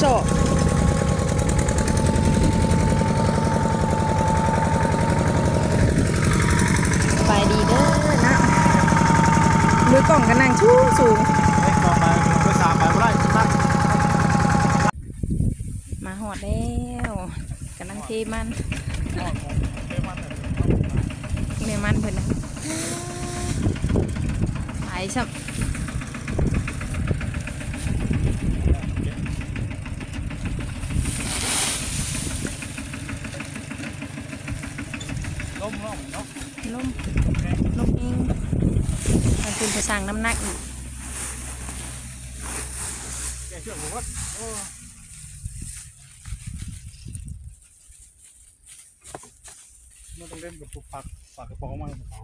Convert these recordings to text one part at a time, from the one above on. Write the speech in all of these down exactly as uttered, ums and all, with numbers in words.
โซะ สบายดีเด้อนะ มือกล้องก็นั่งสูงสูง เฮ้ย ต่อไป ไปสามไปบ่ได้ นั่ง มาฮอดแล้ว กำลังเทมัน เทมันเลย เทมันเพิ่นน่ะ หลายซ้ำ ลมเนาะ ลม ลมแฮง ลมแฮง มันเป็นผู้สร้างน้ำหนักอีก แกเชื่อผมว่า โอ้ มันต้องเล่นกับพวกผัก ฝากกระป๋องมาให้เขา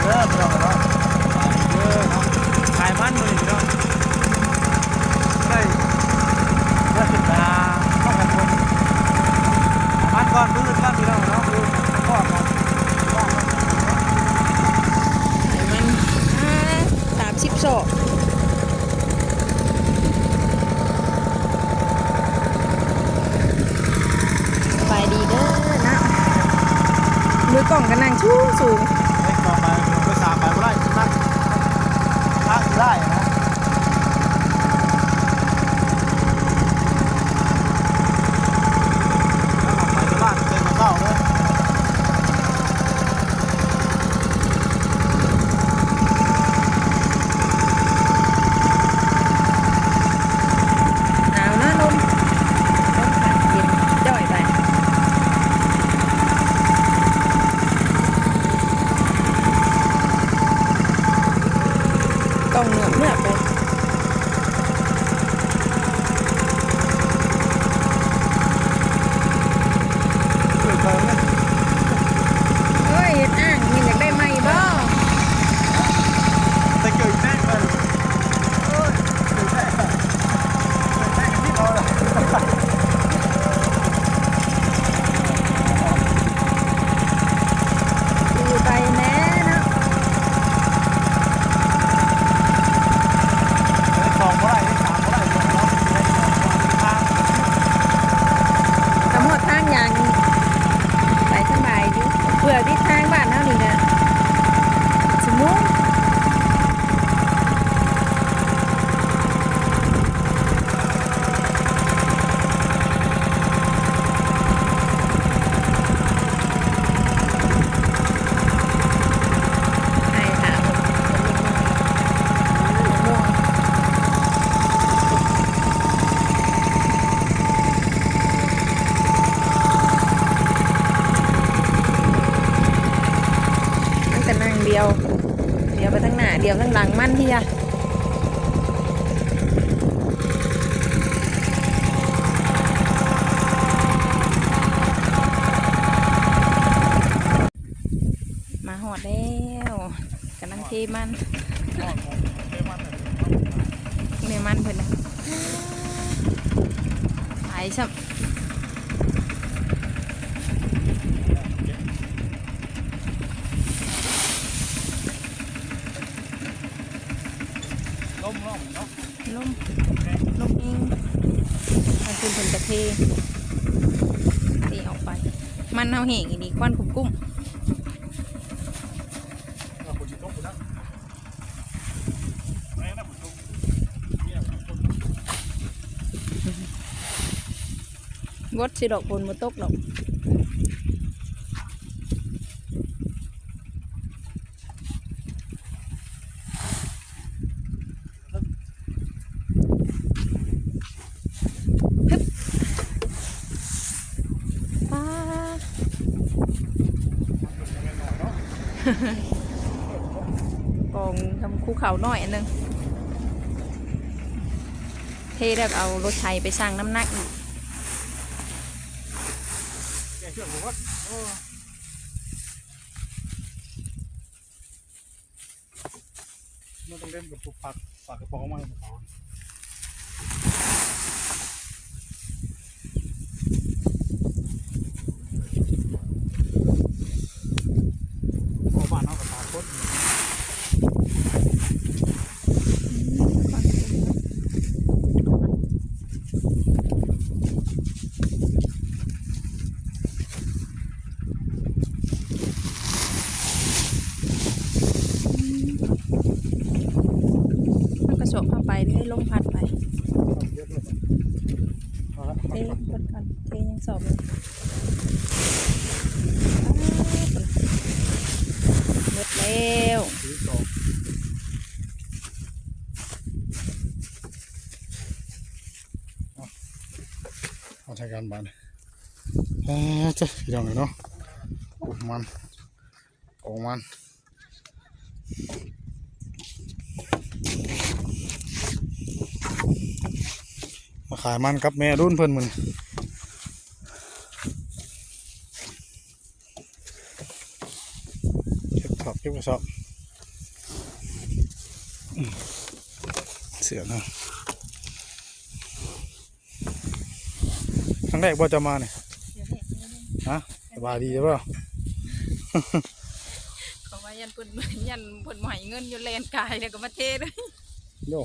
เด้อพี่น้องเนาะ เด้อเนาะ ขายมันมื้อนี้พี่น้อง ได้ เด้อขึ้นมา ต้องกันคน ขายมันก่อน มื้ออื่นก่อนพี่น้องเนาะ มื้ออื่นก่อนครับ ขายมัน อ่า สามสิบซอก สบายดีเด้อนะ มือกล้องก็นั่งสูงสูง เฮ้ย ต่อไป ไปสามไปบ่ได้ นั่ง นั่งได้นะ นั่งออกไปที่บ้าน เต็มมาเก้าเลย หนาวนะลม ลมพัดเย็นจ่อยไป ต้องเหงือกเมือกไป เอ้ย เฮ็ดอ่างนี่อยากได้ใหม่บ่ แต่เกิดแม่งเลย เกิดแม่ง เกิดแม่งที่เราเลย อยู่ไปแน่เนาะ สองบ่ได้ สามบ่ได้ สองบ่ได้ ทาง ตำรวจทางยางนี่ ไปสบายอยู่ เพื่อทิศทางบ้านเฮานี่ก็ สมมุติ ให้ถาม มันก็นั่งเดียว เดียวไปทางหน้า เดียวทางหลังมันเฮีย มาฮอดแล้ว กำลังเทมัน เทมันเลย เทมันเพิ่นน่ะ หลายซ้ำ ลมเนาะ ลม ลมแฮง มันเป็นเพิ่นกะเท เทออกไป มันเฮาแห้งอีหลี ควันกุ้มๆ บดสิดอกฝนบ่ตกดอก ฮึบ ป๊าด กองทำภูเขาน้อยอันหนึ่ง เทแล้วเอารถไถไปชั่งน้ำหนักอีก แกเชื่อผมว่า โอ้ มันต้องเล่นกับพวกผัก ปากกระป๋องมาให้เขา พ่อบ้านเขาก็ตากคน มันกระโชกเข้าไปเด้อ ลมพัดไป เอาละ เทหมดก่อน เทยังสอบเลย หมดแล้ว เอาใช้การบ้าน อ่า เจ้า พี่น้องเนาะ โอ้ มัน ของมัน มาขายมันกับแม่รุ่นเพิ่นมื้อนี้ เก็บถอกเก็บกระสอบ อืม เสือนะ ครั้งแรกบ่จะมาเนี่ย เดี๋ยวเห็น ฮะ สบายดีหรือเปล่า เขาว่ายันเพิ่น ยันเพิ่นบ่ให้เงินอยู่ แล่นกายแล้วก็มาเทเลย โย่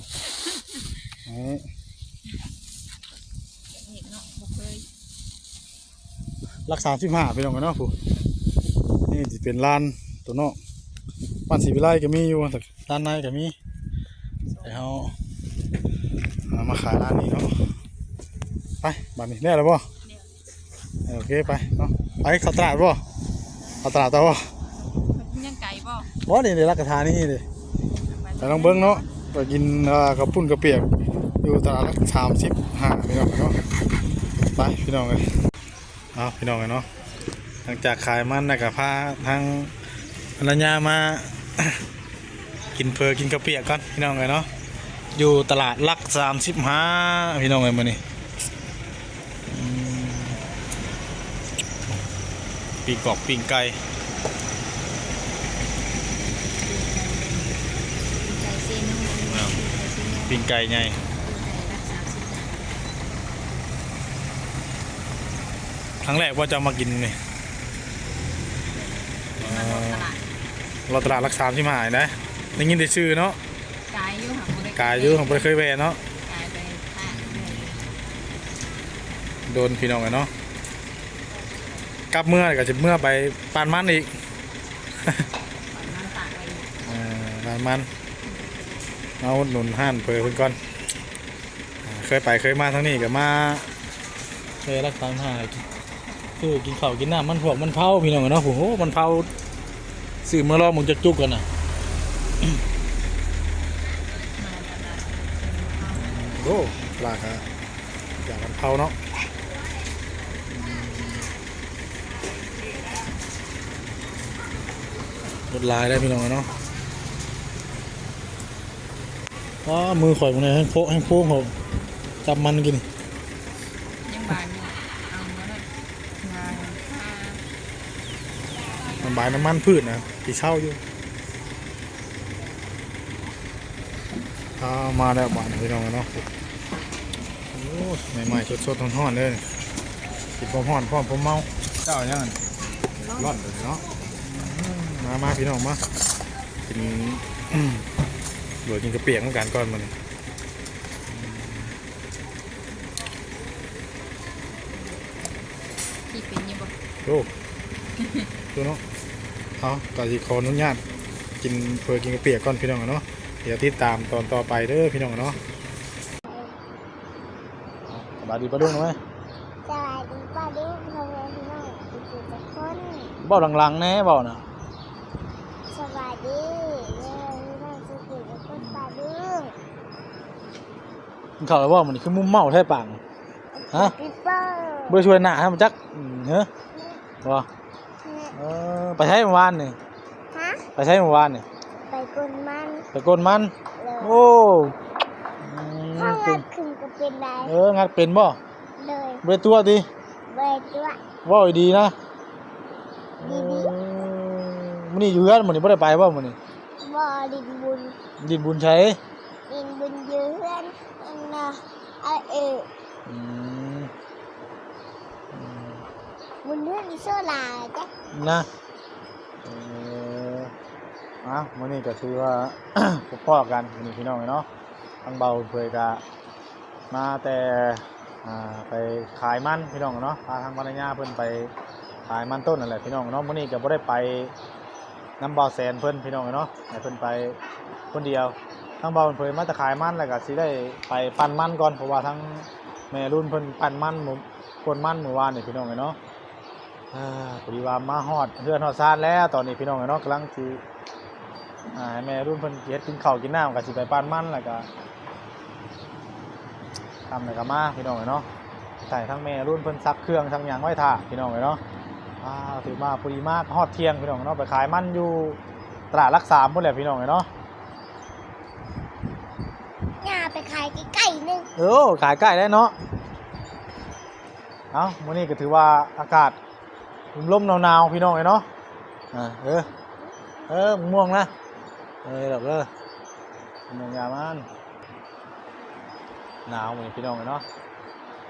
นี่ เดี๋ยวเห็นเนาะ บ่เคย หลักสามสิบห้า พี่น้องกันเนาะผู้ นี่จะเป็นร้านตัวนอก บ้านศรีวิไลก็มีอยู่ แต่ร้านในก็มี แต่เฮาเอามาขายร้านนี้เนาะ ไป บัดนี้ได้แล้วบ่ เนี่ย เออ โอเค ไปเนาะ ไปเข้าตลาดบ่ เข้าตลาดต่อบ่ ยังไกลบ่ บ่ นี่เด้ หลักฐานนี่เด้ ไปลองเบิ่งเนาะ ไปกิน เอ่อ ข้าวปุ้นข้าวเปียก อยู่ตลาดหลักสามสิบห้า พี่น้องเนาะ ไป พี่น้องเอ้ย เอา พี่น้องเอ้ยเนาะ หลังจากขายมันแล้วก็พาทางภรรยามา กินเผอกินข้าวเปียกก่อน พี่น้องเอ้ยเนาะ อยู่ตลาดหลักสามสิบห้า พี่น้องเอ้ย มื้อนี้ อืม ปิ้งกอกปิ้งไก่ ไก่เซโน อ้าว ไก่เซโน ปิ้งไก่ใหญ่ ปิ้งไก่หลักสามสิบห้า ครั้งแรกว่าจะมากินนี่ มารอตลาด รอตลาดหลักสามสิบห้านะ ได้ยินแต่ชื่อเนาะ กายอยู่ค่ะ บ่ได้ กายอยู่ บ่ได้เคยแวะเนาะ กายไปค่ะ โดนพี่น้องกันเนาะ กลับเมือก็จะเมือไปปานมันอีก ปานมันตากไปอีก เออ ปานมัน มาอุดหนุนร้านเผอเพิ่นก่อน อ่า เคยไปเคยมาทางนี้ก็มา เคยรักตามหา คือกินข้าวกินน้ำมันพวกมันเผาพี่น้องเนาะ โอ้โห มันเผา ซื้อมาลองมึงจักจุกกันน่ะ โอ้ ปลาครับ อยากมันเผาเนาะ ลดลายได้พี่น้องเนาะ ว้า มือข่อยมันเนี่ยแห้งโพะแห้งโพงเขาจับมันกินนี่ ยังบายอยู่ เอามาเลย บาย มันบายน้ำมันพืชนะ ที่เช่าอยู่ เอามาแล้วบาดนี้พี่น้องเนาะ โอ้ ใหม่ๆ สดๆ ร้อนๆ เลย กินพร้อมร้อนพร้อมพร้อมเมา เจ้ายัง ร้อนเลยเนาะ มามาพี่น้องมา กิน เดี๋ยวกินกะเปียกเหมือนกันก่อนมัน ที่เป็นอยู่บ่ โอ้ ดูเนาะ เอา ก็สิขออนุญาตกินเผอกินกะเปียกก่อนพี่น้องเนาะ เดี๋ยวติดตามตอนต่อไปเด้อพี่น้องเนาะ สบายดีป้าลุงไหม สบายดีป้าลุง พ่อแม่พี่น้องทุกคน เว้าดังๆ แหน่ เว้าน่ะ สบายดีเด้อพี่น้องทุกคน ป้าลุง กินข้าวแล้วบ่ มื้อนี้คือมุ่มเมาแท้ปาก ฮะ ปีเปอร์ บ่ได้ช่วยหน้าให้มันจัก อืม เฮ้อ บ่ เออ ไปไสเมื่อวานนี่ ฮะ ไปไสเมื่อวานนี่ ไปกวนมัน ไปกวนมัน เลย โอ้ อืม ถ้างัดขึ้นก็เป็นได้ เออ งัดเป็นบ่ เลย บ่ได้ตั๋วติ บ่ได้ตั๋ว เว้าดีๆ นะ ดีๆ เออ มื้อนี้อยู่เฮือน มื้อนี้บ่ได้ไปบ่มื้อนี้ บ่ เล่นบุญ เล่นบุญไส อินบุญยืนอันนะเอาเออ อืมอืม บุญยืนอิโซลาจ้ะ นะเอออ่ะมื้อนี้ก็ถือว่า พบพ้อกันมื้อนี้พี่น้องเนาะ ทางเบาเผยก็มาแต่อ่าไปขายมันพี่น้องเนาะ พาทางภรรยาเพิ่นไปขายมันต้นนั่นแหละพี่น้องเนาะ มื้อนี้ก็บ่ได้ไปนำเบาแสนเพิ่นพี่น้องเนาะ ให้เพิ่นไปคนเดียว ทางเบาเผยมาแต่ขายมันแล้วก็สิได้ไปปั่นมันก่อน เพราะว่าทางแม่รุ่นเพิ่นปั่นมันมื้อ ป่นมันมื้อวานนี่พี่น้องเนาะ อ่า พอดีว่ามาฮอดเฮือนฮอดซานแล้ว ตอนนี้พี่น้องเนาะ กำลังสิอ่า ให้แม่รุ่นเพิ่นเฮ็ดกินข้าวกินน้ำ ก็สิไปปั่นมัน แล้วก็ค่ำแล้วก็มาพี่น้องเนาะ ถ่ายทั้งแม่รุ่นเพิ่นซักเครื่องซักหยังไว้ถ่าพี่น้องเนาะ อ่า ถือมาพอดีมากฮอดเที่ยงพี่น้องเนาะ ไปขายมันอยู่ตลาดหลักสามพุ้นแหละพี่น้องเนาะ ย่าไปขายใกล้ๆนึง เออ ขายใกล้แล้วเนาะ เอ้า มื้อนี้ก็ถือว่าอากาศลมๆหนาวๆพี่น้องเนาะ อ่า เออ เออ ม่วงนะ เออ ดอกเด้อ ม่วงยามัน หนาวมื้อนี้พี่น้องเนาะ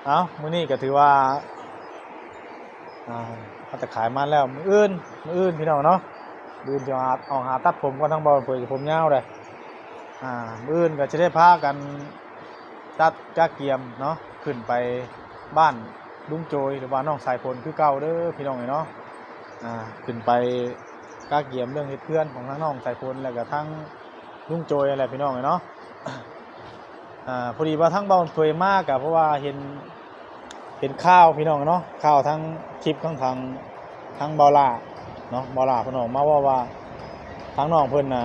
เอ้า มื้อนี้ก็ถือว่า อ่า เขาจะขายมันแล้ว มื้ออื่น มื้ออื่นพี่น้องเนาะ มื้ออื่นจะออกหาตัดผมก่อน ทางเบาเผยผมยาวเลย อ่า มื้ออื่นก็จะได้พากันตัดกะเกียมเนาะ ขึ้นไปบ้านลุงโจย หรือว่าน้องสายฝนคือเก่าเด้อพี่น้องเนาะ อ่า ขึ้นไปกะเกียมเรื่องเฮ็ดเฮือนของทั้งน้องสายฝน แล้วก็ทั้งลุงโจยนั่นแหละพี่น้องเนาะ อ่า พอดีว่าทั้งเบาเผยมากอะ เพราะว่าเห็น เป็นข่าวพี่น้องเนาะ ข่าวทั้งคลิปทั้งทางทั้งเบาหล้าเนาะ เบาหล้าเพิ่นออกมาเว้าว่าทั้งน้องเพิ่นน่ะ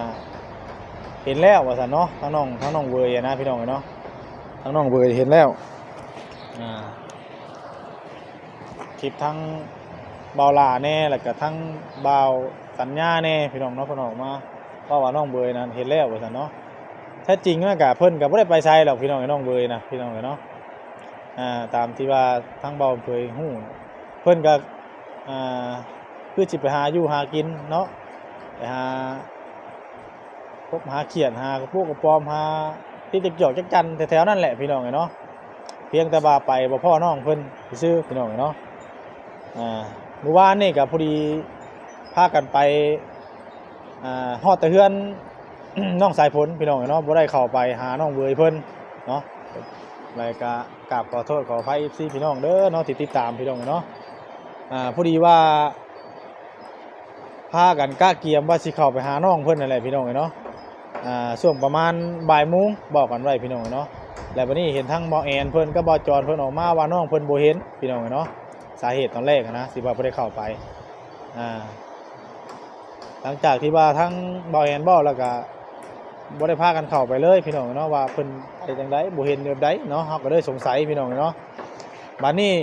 เห็นแล้วว่าซั่นเนาะ ทั้งน้องทั้งน้องเวยอะนะพี่น้องเนาะ ทั้งน้องเวยเห็นแล้ว อ่า คลิปทั้งเบาหล้าแน่ แล้วก็ทั้งเบาสัญญาแน่พี่น้องเนาะ เพิ่นออกมาเว้าว่าน้องเวยนั้นเห็นแล้วว่าซั่นเนาะ แท้จริงมันก็เพิ่นก็บ่ได้ไปไสหรอกพี่น้อง น้องเวยนะพี่น้องเนาะ อ่า ตามที่ว่าทั้งเบาเผยฮู้ เพิ่นก็ อ่า คือสิไปหาอยู่หากินเนาะ ไปหา พบหาเขียด หากระปุกกระป๋อม หาติดจักจอกจักจั่นแถวๆนั่นแหละพี่น้องเนาะ เพียงแต่ว่าไปบ่พ้อน้องเพิ่นซื่อๆพี่น้องเนาะ อ่า มื้อวานนี่ก็พอดีพากันไป อ่า ฮอดแต่เฮือน น้องสายฝนพี่น้องเนาะ บ่ได้เข้าไปหาน้องเวยเพิ่นเนาะ แล้วก็กราบขอโทษขออภัย เอฟซี พี่น้องเด้อเนาะ ที่ติดตามพี่น้องเนาะ อ่า พอดีว่า พากันกะเกียมว่าสิเข้าไปหาน้องเพิ่นนั่นแหละพี่น้องเนาะ อ่า ช่วงประมาณบ่ายโมงบอกกันไว้พี่น้องเนาะ แล้วบัดนี้เห็นทั้งเบาแอนเพิ่นกับเบาจอนเพิ่นออกมาว่าน้องเพิ่นบ่เห็นพี่น้องเนาะ สาเหตุตอนแรกอะนะ สิว่าบ่ได้เข้าไป อ่า หลังจากที่ว่าทั้งเบาแอนบอกแล้วก็บ่ได้พากันเข้าไปเลยพี่น้องเนาะ ว่าเพิ่นไปจังใด บ่เห็นแบบใดเนาะ เฮาก็เลยสงสัยพี่น้องเนาะ บัดนี้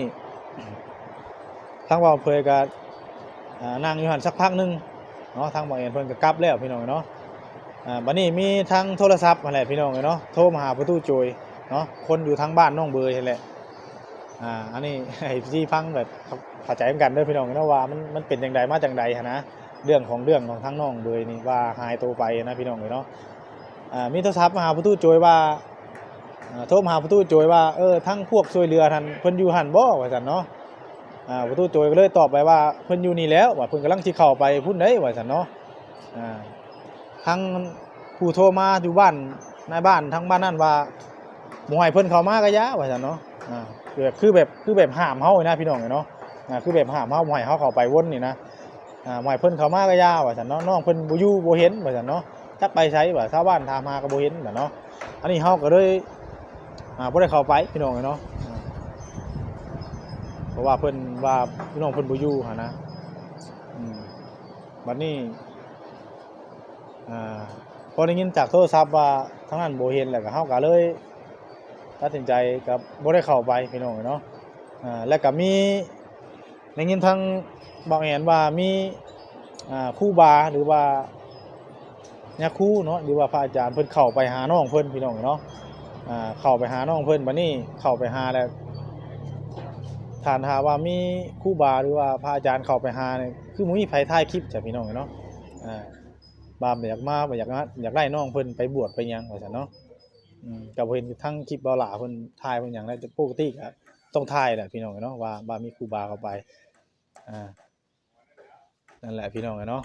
ทางเบาเผยก็ อ่า นั่งอยู่หั่นสักพักหนึ่งเนาะ ทางเบาแอนเพิ่นก็กลับแล้วพี่น้องเนาะ อ่า บัดนี้มีทั้งโทรศัพท์นั่นแหละพี่น้องเนาะ โทรมาหาประตูโจยเนาะ คนอยู่ทางบ้านน้องเบยนั่นแหละ อ่า อันนี้ ให้พี่ฟังแบบเข้าใจกันเด้อพี่น้องเนาะ ว่ามัน มันเป็นจังใดมาจังใดหั้นนะ เรื่องของเรื่องของทางน้องเบยนี่ว่าหายตัวไปนะพี่น้องเนาะ อ่า มีโทรศัพท์มาหาประตูโจยว่า อ่า โทรมาหาประตูโจยว่า เออ ทั้งพวกช่วยเหลือหั่นเพิ่นอยู่หั่นบ่ว่าซั่นเนาะ อ่า ประตูโจยก็เลยตอบไปว่า เพิ่นอยู่นี่แล้ว ว่าเพิ่นกำลังสิเข้าไปพุ้นเด้ ว่าซั่นเนาะ อ่า ทั้งผู้โทรมาอยู่บ้าน นายบ้านทางบ้านนั่นว่า บ่ให้เพิ่นเข้ามาก็อย่า ว่าซั่นเนาะ อ่า แบบ คือแบบ คือแบบห้ามเฮานะพี่น้องเนาะ อ่า คือแบบห้ามเฮา บ่ให้เฮาเข้าไปวนนี่นะ อ่า บ่ให้เพิ่นเข้ามาก็อย่า ว่าซั่นเนาะ น้องเพิ่นบ่อยู่บ่เห็น ว่าซั่นเนาะ จักไปไส ว่าชาวบ้านถามหาก็บ่เห็น ว่าเนาะ อันนี้เฮาก็เลย อ่า บ่ได้เข้าไปพี่น้องเนาะ อ่า เพราะว่าเพิ่นว่าพี่น้องเพิ่นบ่อยู่หั่นนะ อืม บัดนี้ อ่า พอได้ยินจากโทรศัพท์ว่าทางนั้นบ่เห็น แล้วก็เฮาก็เลยตัดสินใจก็บ่ได้เข้าไปพี่น้องเนาะ อ่า แล้วก็มี ได้ยินทางเบาแอนว่ามี อ่า ครูบาหรือว่า ยาครูเนาะ หรือว่าพระอาจารย์เพิ่นเข้าไปหาน้องเพิ่นพี่น้องเนาะ อ่า เข้าไปหาน้องเพิ่น บัดนี้เข้าไปหาแล้ว ถ้า ถ้าว่ามีครูบาหรือว่าพระอาจารย์เข้าไปหานี่ คือบ่มีไผถ่ายคลิปจ้ะพี่น้องเนาะ อ่า ว่าบ่อยากมา บ่อยากมา อยากได้น้องเพิ่นไปบวชไปหยังว่าซั่นเนาะ อืม ก็บ่เห็นทั้งคลิปบ่าวหล่าเพิ่นถ่ายเพิ่นหยังได้ แต่ปกติก็ต้องถ่ายแหละพี่น้องเนาะ ว่า ว่ามีครูบาเข้าไป อ่า นั่นแหละพี่น้องเนาะ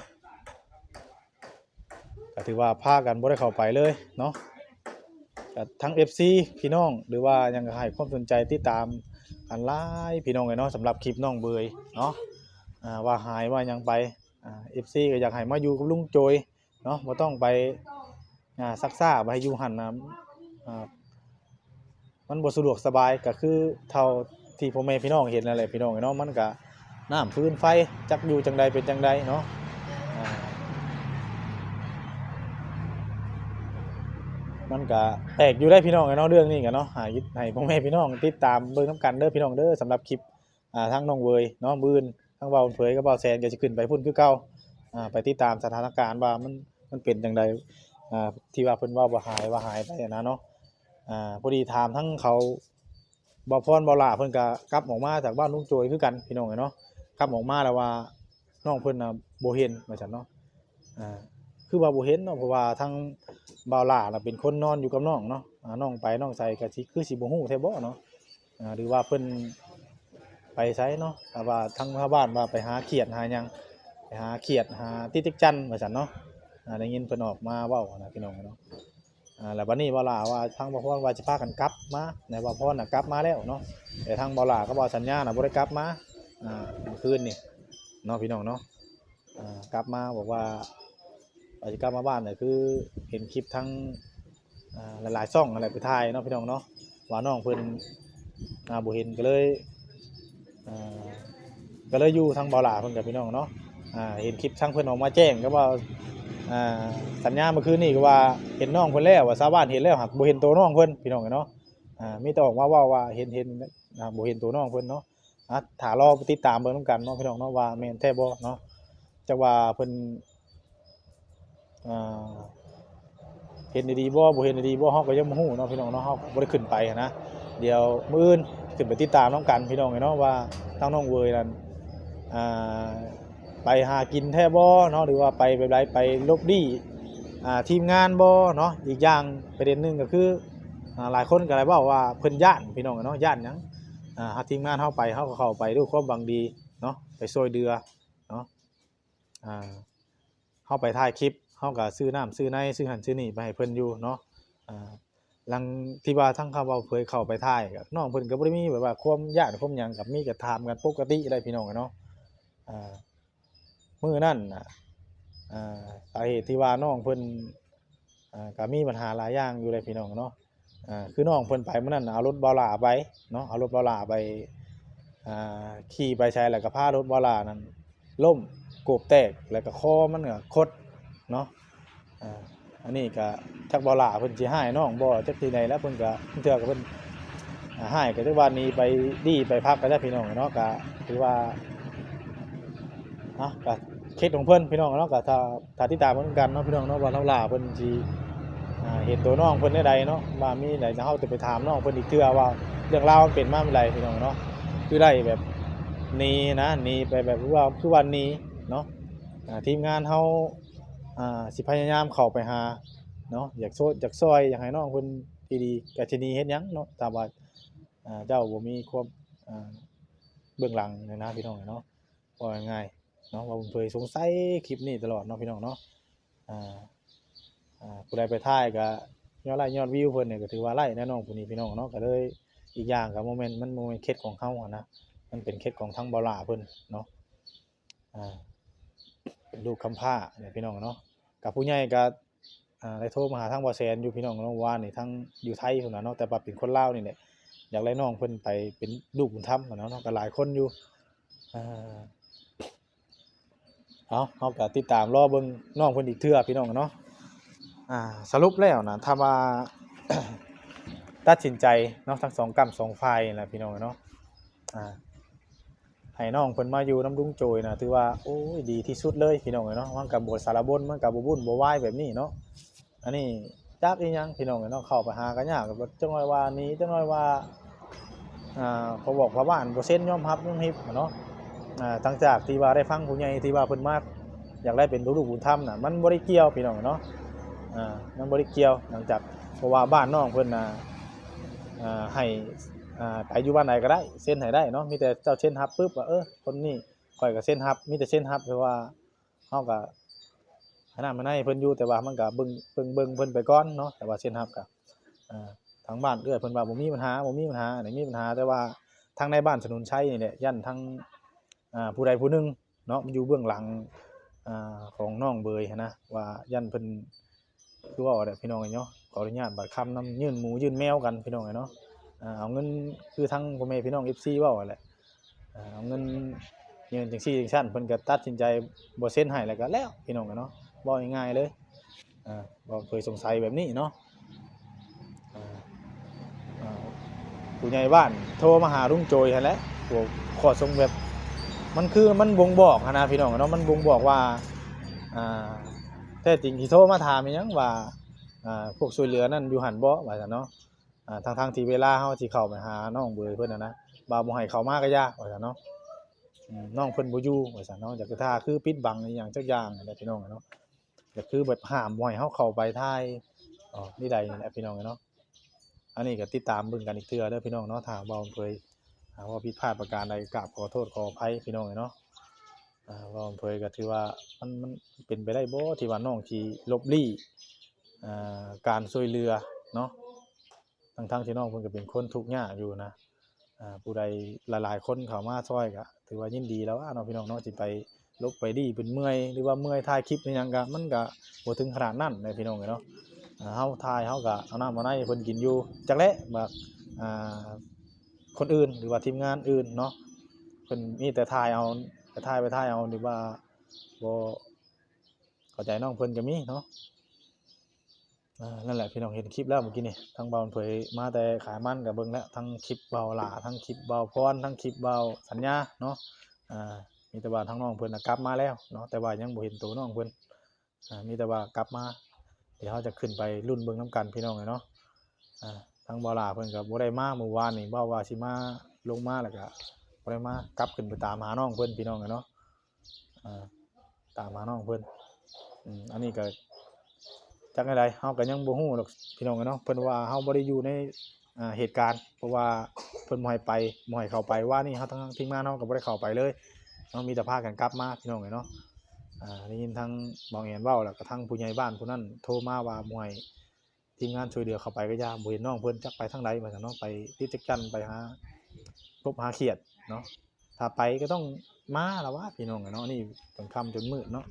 ก็ถือว่าพากันบ่ได้เข้าไปเลยเนาะ ก็ทั้ง เอฟซี พี่น้อง หรือว่าหยังก็ให้ความสนใจติดตามกันหลายพี่น้องเอ้ยเนาะ สำหรับคลิปน้องเบยเนาะ อ่า ว่าหายว่าหยังไป อ่า เอฟซี ก็อยากให้มาอยู่กับลุงโจยเนาะ บ่ต้องไป อ่า ซักซ่าไปอยู่หั่นน่ะ อ่า มันบ่สะดวกสบาย ก็คือเท่าที่พ่อแม่พี่น้องเห็นนั่นแหละพี่น้องเอ้ยเนาะ มันก็น้ำฟืนไฟ จักอยู่จั่งใดเป็นจั่งใดเนาะ อ่า มันก็แปลกอยู่ได้พี่น้องเอ้ยเนาะ เรื่องนี้ก็เนาะ ให้ ให้พ่อแม่พี่น้องติดตามเบิ่งนำกันเด้อพี่น้องเด้อ สำหรับคลิป อ่า ทางน้องเบยเนาะ มื้ออื่นทางบ่าวเผยกับบ่าวแสนก็สิขึ้นไปพุ้นคือเก่า อ่า ไปติดตามสถานการณ์ว่ามัน มันเป็นจั่งใด อ่า ที่ว่าเพิ่นเว้าว่าหาย ว่าหายไปนะเนาะ อ่า พอดีถามทั้งเขา บ่าวพร บ่าวหล่าเพิ่นก็กลับออกมาจากบ้านลุงโจยคือกันพี่น้องเอ้ยเนาะ กลับออกมาแล้วว่าน้องเพิ่นน่ะบ่เห็นว่าซั่นเนาะ อ่า คือว่าบ่เห็นเนาะ เพราะว่าทั้งบ่าวหล่าน่ะเป็นคนนอนอยู่กับน้องเนาะ อ่า น้องไปน้องใสก็สิ คือสิบ่ฮู้แท้บ่เนาะ อ่า หรือว่าเพิ่นไปไสเนาะ แต่ว่าทั้งชาวบ้านว่าไปหาเขียดหาหยัง ไปหาเขียดหาติดจักจั่นว่าซั่นเนาะ อ่า ได้ยินเพิ่นออกมาเว้านะพี่น้องเนาะ อ่า แล้วบัดนี้บ่าวหล่าว่าทางบ่าวพรว่าสิพากันกลับมา แต่บ่าวพรน่ะกลับมาแล้วเนาะ แต่ทางบ่าวหล่ากับบ่าวสัญญาน่ะบ่ได้กลับมา อ่า เมื่อคืนนี่เนาะพี่น้องเนาะ อ่า กลับมาบอกว่า ว่าสิกลับมาบ้านน่ะ คือเห็นคลิปทั้ง อ่า หลายๆช่องนั่นแหละไปถ่ายเนาะพี่น้องเนาะ ว่าน้องเพิ่น อ่า บ่เห็นก็เลย อ่า ก็เลยอยู่ทางบ่าวหล่าเพิ่นกับพี่น้องเนาะ อ่า เห็นคลิปทั้งเพิ่นออกมาแจ้งก็ว่า อ่า สัญญาเมื่อคืนนี้ก็ว่าเห็นน้องเพิ่นแล้ว ว่าชาวบ้านเห็นแล้ว หากบ่เห็นตัวน้องเพิ่นพี่น้องเนาะ อ่า มีแต่ออกมาเว้าว่าเห็น เห็น อ่า บ่เห็นตัวน้องเพิ่นเนาะ อ่ะ ถ้ารอติดตามเบิ่งนำกันเนาะพี่น้องเนาะ ว่าแม่นแท้บ่เนาะ จักว่าเพิ่น อ่า เห็นดีๆบ่ บ่เห็นดีๆบ่ เฮาก็ยังบ่ฮู้เนาะพี่น้องเนาะ เฮาก็บ่ได้ขึ้นไปหั้นนะ เดี๋ยวมื้ออื่นขึ้นไปติดตามนำกันพี่น้องเอ้ยเนาะ ว่าทางน้องเวยนั่น อ่า ไปหากินแท้บ่เนาะ หรือว่าไปแบบใด ไปหลบลี้ อ่า ทีมงานบ่เนาะ อีกอย่างประเด็นหนึ่งก็คือ อ่า หลายคนก็ได้เว้าว่าเพิ่นย้านพี่น้องเอ้ยเนาะ ย้านหยัง อ่า ทีมงานเฮาไป เฮาก็เข้าไปด้วยความหวังดีเนาะ ไปช่วยเหลือเนาะ อ่า เฮาไปถ่ายคลิป เฮาก็ซื้อน้ำซื้อใน ซื้อหั่นซื้อนี่ไปให้เพิ่นอยู่เนาะ อ่า หลังที่ว่าทางคำเว้าเผยเข้าไปถ่ายก็ น้องเพิ่นก็บ่ได้มีแบบว่าความย้านความหยัง ก็มีก็ถามกันปกติได้พี่น้องเอ้ยเนาะ อ่า มื้อนั้นน่ะ อ่า สาเหตุที่ว่าน้องเพิ่น อ่า ก็มีปัญหาหลายอย่างอยู่เลยพี่น้องเนาะ อ่า คือน้องเพิ่นไปมื้อนั้นน่ะ เอารถบ่าวหล่าไปเนาะ เอารถบ่าวหล่าไป อ่า ขี่ไปไสแล้วก็พารถบ่าวหล่านั่นล้ม โกบแตก แล้วก็คอมันก็คดเนาะ อ่า อันนี้ก็จักบ่าวหล่าเพิ่นสิฮ้ายน้องบ่ จักที่ใดแล้ว เพิ่นก็ เทื่อก็เพิ่น อ่า ฮ้ายก็จักว่าหนีไปดีไปพักก็ได้พี่น้องเนาะ ก็ถือว่า เนาะ ก็เคสของเพิ่นพี่น้องเนาะ ก็ถ้า ถ้าติดตามเบิ่งกันเนาะพี่น้องเนาะ ว่าลาวลาวเพิ่นสิ อ่า เห็นตัวน้องเพิ่นแนวใดเนาะ ว่ามีใด เฮาจะไปถามน้องเพิ่นอีกเทื่อว่าเรื่องราวมันเป็นมาแนวใดพี่น้องเนาะ คือได้แบบหนีนะ หนีไปแบบว่า คือว่าหนีเนาะ อ่า ทีมงานเฮา อ่า สิพยายามเข้าไปหาเนาะ อยากโซ- อยากซอย อยากให้น้องเพิ่นดีๆ ก็สิหนีเฮ็ดหยังเนาะ ถ้าว่า อ่า เจ้าบ่มีความ อ่า เบื้องหลังนะ พี่น้องเนาะ ว่าง่ายๆเนาะ ว่าผมเคยสงสัยคลิปนี้ตลอดเนาะพี่น้องเนาะ อ่า อ่า ผู้ใดไปถ่ายก็ยอดไลค์ยอดวิวเพิ่นเนี่ยก็ถือว่าไลค์แน่น้องผู้นี้พี่น้องเนาะ ก็เลยอีกอย่างก็บ่แม่น มันบ่แม่นเคสของเฮาหั้นนะ มันเป็นเคสของทางบ่าวหล่าเพิ่นเนาะ อ่า เป็นลูกกำพร้าเนี่ยพี่น้องเนาะ กับผู้ใหญ่ก็ อ่า ได้โทรมาหาทางบ่าวแสนอยู่พี่น้องเนาะ ว่านี่ทางอยู่ไทยพุ่นน่ะเนาะ แต่ว่าเป็นคนลาวนี่แหละ อยากได้น้องเพิ่นไปเป็นลูกบุญธรรมหั้นนะเนาะ ก็หลายคนอยู่ อ่า เอา เฮาก็ติดตามรอเบิ่งน้องเพิ่นอีกเทื่อพี่น้องเนาะ อ่า สรุปแล้วนะ ถ้าว่า ตัดสินใจเนาะ ทั้งสองก้ำสองฝ่ายนะพี่น้องเนาะ อ่า ให้น้องเพิ่นมาอยู่นำลุงโจยนะ ถือว่า โอ้ย ดีที่สุดเลยพี่น้องเนาะ มันก็บ่สารบน มันก็บ่วุ่นบ่วายแบบนี้เนาะ อันนี้จักอีหยังพี่น้องเนาะ เข้าไปหาก็ยาก จักหน่อยว่าหนี จักหน่อยว่า อ่า พอบอกพ่อบ้านบ่เซ็นยอมรับยอมรับหั้นเนาะ อ่า หลังจากที่ว่าได้ฟังผู้ใหญ่ที่ว่าเพิ่นมาอยากได้เป็นลูกบุญธรรมน่ะ มันบ่ได้เกี่ยวพี่น้องเนาะ อ่า มันบ่ได้เกี่ยว หลังจาก เพราะว่าบ้านน้องเพิ่นน่ะอ่าให้อ่าไปอยู่บ้านใดก็ได้ เซ็นให้ได้เนาะ มีแต่เจ้าเซ็นรับปุ๊บว่า เออ คนนี้ข้อยก็เซ็นรับ มีแต่เซ็นรับ เพราะว่าเฮาก็ให้น้ำให้ในเพิ่นอยู่ แต่ว่ามันก็เบิ่งเบิ่งเบิ่งเพิ่นไปก่อนเนาะ แต่ว่าเซ็นรับก็อ่าทางบ้านเอื้อยเพิ่นว่าบ่มีปัญหา บ่มีปัญหา อันนี้มีปัญหา แต่ว่าทางในบ้านสนุนชัยนี่แหละ ย่านทางอ่าผู้ใดผู้หนึ่งเนาะ มันอยู่เบื้องหลังอ่าของน้องเบยหั้นนะ ว่าย่านเพิ่น คือเว้าแหละพี่น้องเนาะ ขออนุญาตบาดคำนำ ยื่นหมูยื่นแมวกันพี่น้องเนาะ อ่า เอาเงินคือทั้งพ่อแม่พี่น้อง เอฟซี เว้าแหละ อ่า เอาเงินยื่นจังซี่จังซั่น เพิ่นก็ตัดสินใจบ่เซ็นให้ แล้วก็แล้วพี่น้องเนาะ เว้าง่ายๆเลย อ่า บ่เคยสงสัยแบบนี้เนาะ อ่า อ่า ผู้ใหญ่บ้านโทรมาหาลุงโจยหั้นแหละ พวกข้อสงแบบ มันคือมันบ่งบอกหั้นนะพี่น้องเนาะ มันบ่งบอกว่า อ่า แท้จริงที่โทรมาถามอีหยังว่า อ่า พวกช่วยเหลือนั่นอยู่หั่นบ่ ว่าซั่นเนาะ อ่า ทั้งๆที่เวลาเฮาสิเข้าไปหาน้องเบยเพิ่นน่ะนะ ว่าบ่ให้เข้ามาก็อย่า ว่าซั่นเนาะ อืม น้องเพิ่นบ่อยู่ ว่าซั่นเนาะ อยากจะท่าคือปิดบังอีหยังจักอย่างนั่นแหละพี่น้องเนาะ ก็คือแบบห้ามบ่ให้เฮาเข้าไปถ่าย อ๋อ นี่ใดนี่แหละพี่น้องเนาะ อันนี้ก็ติดตามเบิ่งกันอีกเทื่อเด้อพี่น้องเนาะ ถ้าเว้าเผย หากว่าผิดพลาดประการใด กราบขอโทษขออภัยพี่น้องเนาะ อ่า เว้าเผยก็ถือว่ามัน มันเป็นไปได้บ่ที่ว่าน้องสิหลบลี้ อ่า การช่วยเหลือเนาะ ทั้งๆที่น้องเพิ่นก็เป็นคนทุกข์ยากอยู่นะ อ่า ผู้ใดหลายๆคนเข้ามาช่วยก็ถือว่ายินดีแล้วว่าเนาะพี่น้องเนาะ สิไปหลบไปลี้เพิ่นเมื่อย หรือว่าเมื่อยถ่ายคลิปอิหยังก็ มันก็บ่ถึงขนาดนั้นนะพี่น้องเนาะ อ่า เฮาถ่ายเฮาก็เอาน้ำเอาในให้เพิ่นกินอยู่ จักแหละ บัก อ่า คนอื่น หรือว่าทีมงานอื่นเนาะ เพิ่นมีแต่ถ่ายเอา ไปถ่าย ไปถ่ายเอา หรือว่าบ่เข้าใจน้องเพิ่นก็มีเนาะ อ่า นั่นแหละพี่น้อง เห็นคลิปแล้วเมื่อกี้นี่ ทั้งเบาเผยมาแต่ขายมันก็เบิ่งแล้ว ทั้งคลิปเบาหลา ทั้งคลิปเบาพร ทั้งคลิปเบาสัญญาเนาะ อ่า มีแต่ว่าทั้งน้องเพิ่นน่ะกลับมาแล้วเนาะ แต่ว่ายังบ่เห็นตัวน้องเพิ่น อ่า มีแต่ว่ากลับมา เดี๋ยวเฮาจะขึ้นไปลุ้นเบิ่งนำกันพี่น้องเอ้ยเนาะ อ่า ทั้งเบาหลาเพิ่นก็บ่ได้มามื้อวานนี่ เว้าว่าสิมา ลงมาแล้วก็บ่ได้มา กลับขึ้นไปตามหาน้องเพิ่นพี่น้องเอ้ยเนาะ อ่า ตามหาน้องเพิ่น อืม อันนี้ก็จักแนวใด เฮาก็ยังบ่ฮู้ดอกพี่น้องเอ้ยเนาะ เพิ่นว่าเฮาบ่ได้อยู่ใน อ่า เหตุการณ์ เพราะว่าเพิ่นบ่ให้ไป บ่ให้เข้าไป วานนี้เฮาทั้งทีมงานเฮาก็บ่ได้เข้าไปเลยเนาะ มีแต่พากันกลับมาพี่น้องเอ้ยเนาะ อ่า ได้ยินทั้งบ่าวแอนเว้า แล้วก็ทั้งผู้ใหญ่บ้านผู้นั้นโทรมาว่าบ่ให้ทีมงานช่วยเหลือเข้าไปก็อย่า บ่เห็นน้องเพิ่นจักไปทางใด ว่าซั่นเนาะ ไปติดจักจั่น ไปหา กบหาเขียดเนาะ ถ้าไปก็ต้องมาละวะพี่น้องเอ้ยเนาะ นี่จนค่ำจนมืดเนาะ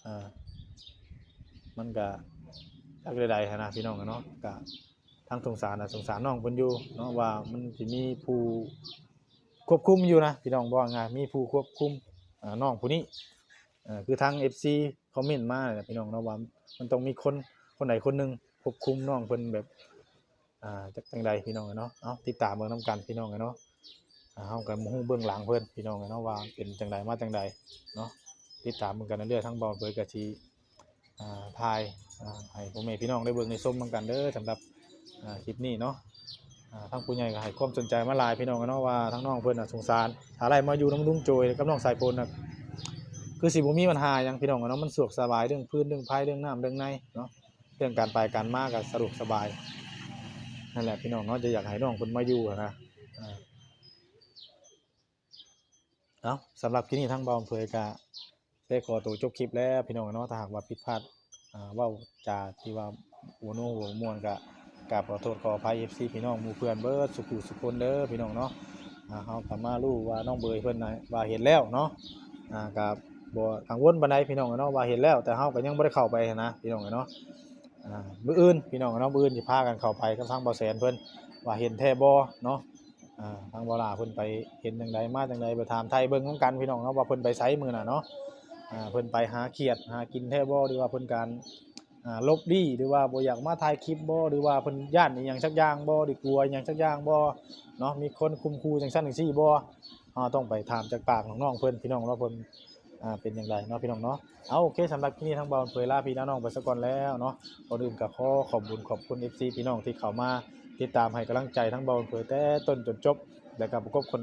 อ่า มันก็จักใดๆหั้นนะพี่น้องเอ้ยเนาะ ก็ทั้งสงสารน่ะ สงสารน้องเพิ่นอยู่เนาะ ว่ามันสิมีผู้ควบคุมอยู่นะพี่น้อง เว้าง่ายๆ มีผู้ควบคุม อ่า น้องผู้นี้ เอ่อ คือทาง เอฟซี คอมเมนต์มาน่ะพี่น้องเนาะ ว่ามันต้องมีคน คนใดคนหนึ่งควบคุมน้องเพิ่นแบบ อ่า จักจังใดพี่น้องเอ้ยเนาะ เอ้า ติดตามเบิ่งนำกันพี่น้องเอ้ยเนาะ อ่า เฮาก็บ่ฮู้เบื้องหลังเพิ่นพี่น้องเอ้ยเนาะ ว่าเป็นจังใดมาจังใดเนาะ ติดตามเบิ่งกันเรื่อยๆ ทั้งเบาเผยก็สิ อ่า ถ่าย อ่า ให้พ่อแม่พี่น้องได้เบิ่งได้ชมนำกันเด้อ สำหรับ อ่า คลิปนี้เนาะ อ่า ทางผู้ใหญ่ก็ให้ความสนใจมาหลายพี่น้องเอ้ยเนาะ ว่าทางน้องเพิ่นน่ะสงสาร ถ้าได้มาอยู่นำลุงโจยกับน้องสายฝนน่ะ คือสิบ่มีปัญหาหยังพี่น้องเอ้ยเนาะ มันสะดวกสบายเรื่องฟืนเรื่องไฟเรื่องน้ำเรื่องในเนาะ เรื่องการไปการมาก็สะดวกสบาย นั่นแหละพี่น้องเนาะ จะอยากให้น้องเพิ่นมาอยู่หั้นนะ อ่า เอ้า สำหรับคลิปนี้ทางเบาเผยก็ได้ขอตัวจบคลิปแล้วพี่น้องเนาะ ถ้าหากว่าผิดพลาด อ่า เว้าจาที่ว่าหัวโน้หัวม่วนก็กราบขอโทษขออภัย เอฟซี พี่น้องหมู่เพื่อนเบิดสุขุสุคนเด้อพี่น้องเนาะ อ่า เฮาก็มารู้ว่าน้องเบยเพิ่นน่ะว่าเห็นแล้วเนาะ อ่า ก็บ่กังวลปานใดพี่น้องเนาะ ว่าเห็นแล้ว แต่เฮาก็ยังบ่ได้เข้าไปหั้นนะพี่น้องเนาะ อ่า มื้ออื่นพี่น้องเนาะ มื้ออื่นสิพากันเข้าไปกับทางเบาแสนเพิ่น ว่าเห็นแท้บ่เนาะ อ่า ทางเบาหลาเพิ่นไปเห็นจังใดมาจังใด ไปถามไถ่เบิ่งนำกันพี่น้องเนาะ ว่าเพิ่นไปไสมื้อน่ะเนาะ อ่า เพิ่นไปหาเขียดหากินแท้บ่ หรือว่าเพิ่นการ อ่า หลบลี้ หรือว่าบ่อยากมาถ่ายคลิปบ่ หรือว่าเพิ่นย้านอิหยังสักอย่างบ่ หรือกลัวอิหยังสักอย่างบ่เนาะ มีคนข่มขู่จังซั่นจังซี่บ่ เฮาต้องไปถามจากปากของน้องเพิ่นพี่น้องเนาะ เพิ่น อ่า เป็นจังใดเนาะพี่น้องเนาะ เอา โอเค สำหรับคลิปนี้ทางเบาเผยลาพี่ลาน้องไปซะก่อนแล้วเนาะ ก่อนอื่นก็ขอขอบบุญขอบคุณ เอฟซี พี่น้องที่เข้ามาติดตามให้กำลังใจทางเบาเผยแต่ต้นจนจบ แล้วก็ประกบคน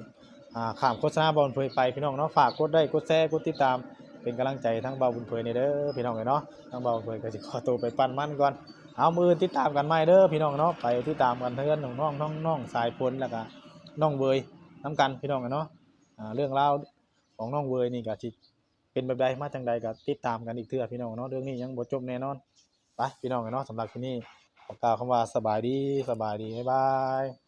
อ่า ข้ามโฆษณาเบาเผยไปพี่น้องเนาะ ฝากกดไลค์กดแชร์กดติดตาม เป็นกำลังใจทางเบาเผยนี่เด้อพี่น้องเอ้ยเนาะ ทางเบาเผยก็สิขอตัวไปปั่นมันก่อน เอา มื้ออื่นติดตามกันใหม่เด้อพี่น้องเนาะ ไปติดตามกันเฮือนน้องๆ น้องๆ สายฝน แล้วก็น้องเวยนำกันพี่น้องเนาะ อ่า เรื่องราวของน้องเวยนี่ก็สิเป็นแบบใดมาจั่งใดก็ติดตามกันอีกเทื่อพี่น้องเนาะ เรื่องนี้ยังบ่จบแน่นอน ไปพี่น้องเนาะ สำหรับคลิปนี้ขอกล่าวคำว่าสบายดี สบายดี บ๊ายบาย